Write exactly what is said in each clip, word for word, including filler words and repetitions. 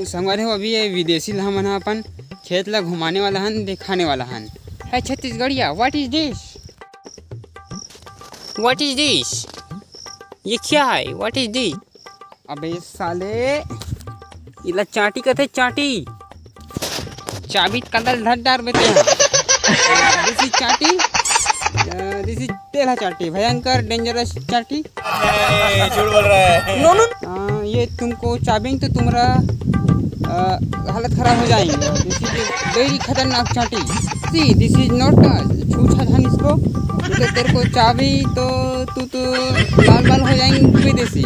संगवारी हो, अभी ये विदेशी ला हमन ह अपन खेत ला घुमाने वाला हन, दिखाने वाला हन। है छत्तीसगढ़िया, what is this? What is this? ये क्या है? What is this? अबे साले, इला चांटी कथे, चांटी। चाबी कदल धर डार बेटे। This is चांटी। अ, this is तेला चांटी, भयंकर dangerous चांटी। ए, झूठ बोल रहा है। No, no। अ, ये तुमको चाबेंगे तो तुम्हारा, अ, हालत खराब हो जाएंगे। This is very खतरनाक चांटी। See, this is not a छूछा धन इसको। तो तेरे को चाबी तो तू तो लाल बाल हो जाएंगे विदेशी।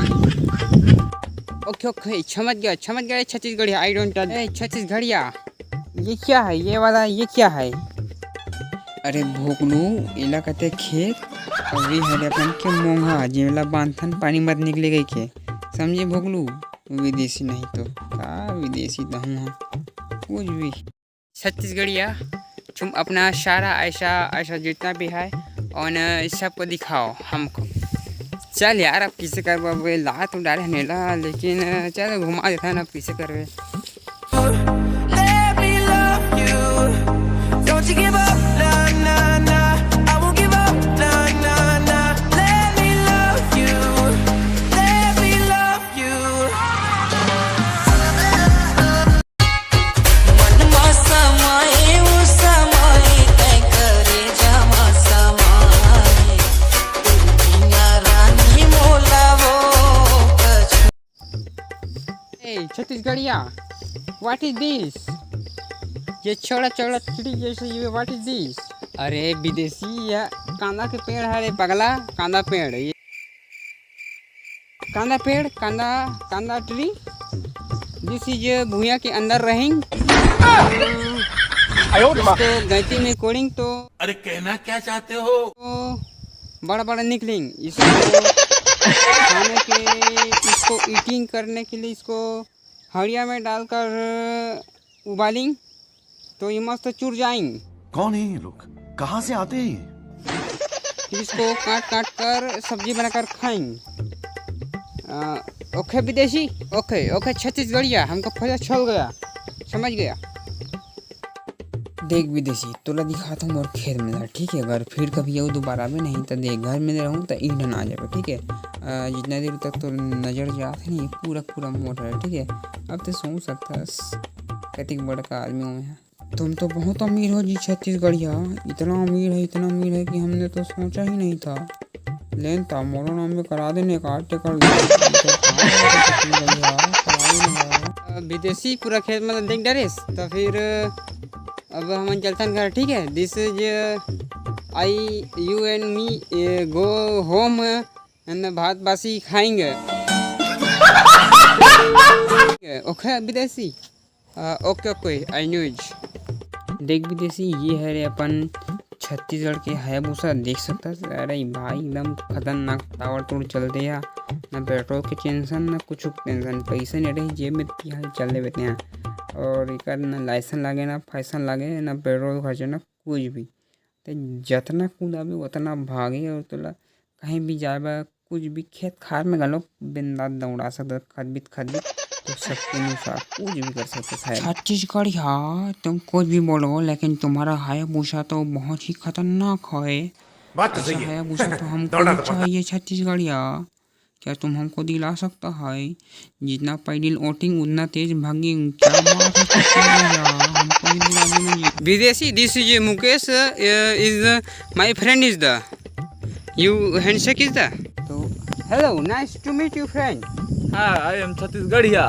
OK, OK, समझ गया, समझ गया छत्तीसगढ़िया, I don't, ए, छत्तीसगढ़िया। ये क्या है, ये वाला, ये क्या है? अरे भोकलू, एला कथे खेत, अउ ये हरे अपन के मोंघा, जेला बांधथन पानी मत निकले कहिके, समझे भोकलू? विदेशी नहीं तो का, विदेशी तो हूँ हाँ, कुछ भी। छत्तीसगढ़िया, तुम अपना सारा ऐसा, ऐसा जितना भी है, और न सबको दिखाओ हमको। चल यार, अब किसे करबे, अब ला तो डारे हन एला, लेकिन चल घुमा देथन, अब किसे करबे। Let me love you. Don't you give up, nah, nah, nah. I won't give up, nah, nah, nah. Let me love you. Let me love you. मन मा समाए, ओ समाए, तै करे जमा समाए। तू बिना रानी मोला वो कछु। ए, छत्तीसगढ़िया, what is this? ये छोड़ा छोड़ा चिड़ी जैसे ये, what is this? अरे विदेशी, ये कांदा के पेड़ है रे पगला, कांदा पेड़। ये कांदा पेड़, कांदा, कांदा tree। This is भुइयां के अंदर रहेंग। आयो रे माँ। इसको गैंती में कोड़ेंग तो अरे कहना क्या चाहते हो? तो बड़ा बड़ा निकलेंग। इसको खाने के, इसको eating करने के लिए इसको हड़िया में डालकर उबालेंग तो ये मस्त चुर जाएंग। कौन है ये लोग? कहाँ से आते हैं ये? फिर इसको काट काट कर सब्जी बनाकर खाएंग। अ, OK विदेशी, OK, OK छत्तीसगढ़िया, हमको पता चल गया, समझ गया। देख विदेशी, तोला दिखात हूँ मोर खेत में ला, ठीक है? अगर फिर कभी अउ दोबारा आबे नहीं तो देख, घर में रहूँ तो ई डन आ जाबे, ठीक है? अ, जितना देर तक तो नजर जात है नहीं, पूरा पूरा मोर है, ठीक है? अब तो सोच सकता कतिक बड़का आदमी हूँ मैं। तुम तो बहुत अमीर हो जी छत्तीसगढ़िया, इतना अमीर है, इतना अमीर है कि हमने तो सोचा ही नहीं था। लेन ता मोरो नाम में करा देने का टेकर। विदेशी पूरा खेत में देख डरेस, तो फिर अब हमन चलथन घर, ठीक है? This is I, you and me, go home and भात बासी खाएंगे। OK विदेशी। OK, OK, I know। देख विदेशी, ये हरे अपन छत्तीसगढ़ के हायाबुसा, देख सकता। अरे भाई, एकदम खतरनाक ताबड़तोड़ चलथे या, ना पेट्रोल के टेंशन, ना कुछ टेंशन, पैसे नहीं रही जेब में, तिहार चल लेबे तिहार। और एकर ना लाइसेंस लागे, ना फैशन लागे, ना पेट्रोल खर्चा, ना कुछ भी। ते जतना कूदाबे उतना भागे, और तोला कहीं भी जाए बर कुछ भी खेत खार में घलो बिंदास दौड़ा सकत, खदबित खदबित, तो शक्ति अनुसार कुछ भी कर सकत है। छत्तीसगढ़िया, तुम कुछ भी बोलो, लेकिन तुम्हारा हायाबुसा तो बहुत ही खतरनाक है। बात तो ऐसा सही है। हायाबुसा तो हमको दौड़ा भी तो पड़ता। चाहिए छत्तीसगढ़िया। क्या तुम हमको दिला सकता है? जितना पैडिल ओटिंग उतना तेज भागिंग। क्या बात है छत्तीसगढ़िया, हमको भी दिला देना जी। विदेशी, this is Mukesh, uh, is my friend is the You handshake is the? So, hello, nice to meet you, friend. Hi, I am Chhattisgarhia.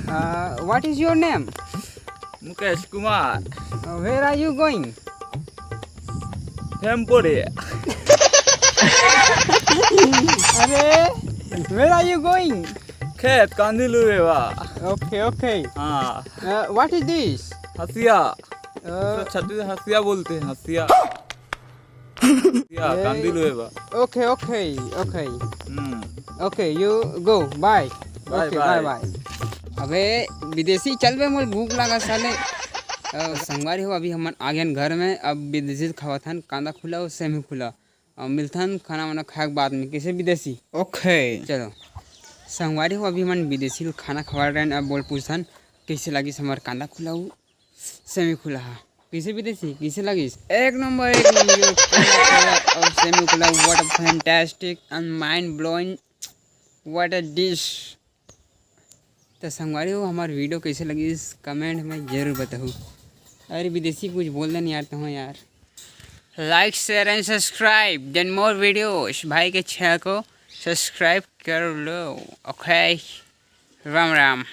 Uh, what is your name? Mukesh Kumar. Uh, where are you going? Hempore. अरे, where are you going? खेत कांदी लुए बा। OK, OK. हाँ। Uh, what is this? हसिया। Uh, तो छत्तीस हसिया बोलते हैं, हसिया। या, ये कांदी लुए बा। OK, OK, OK. Hmm. OK, you go, bye. Bye, OK, bye. Bye, bye. अबे विदेशी, चल बे, मोर भूख लगा साले। अ, संगवारी हो, अभी हमन आ गेन घर में। अब विदेशी ल खवाथन कांदा खुला और सेमी खुला। अब मिलथन खाना वाना खाए के बाद में। कैसे विदेशी? OK. चलो संगवारी हो, अभी हमन विदेशी ल खाना खवा रहे हैं। अब बोल पूछथन, कइसे लागिस हमर कांदा खुलाऊ, सेमी खुलाहा? कइसे विदेशी, कइसे लागिस? एक नंबर, एक नंबर। कांदा खुलाऊ और सेमी खुलाऊ, what a fantastic and mind blowing, what a dish। त संगवारी हो, हमर वीडियो कइसे लगिस, कमेंट में जरूर बताहू। अरे विदेशी, कुछ बोल दे न यार, तहूँ यार। Like, share and subscribe, then more videos। भाई के चैनल को सब्सक्राइब कर लो। OK, राम राम।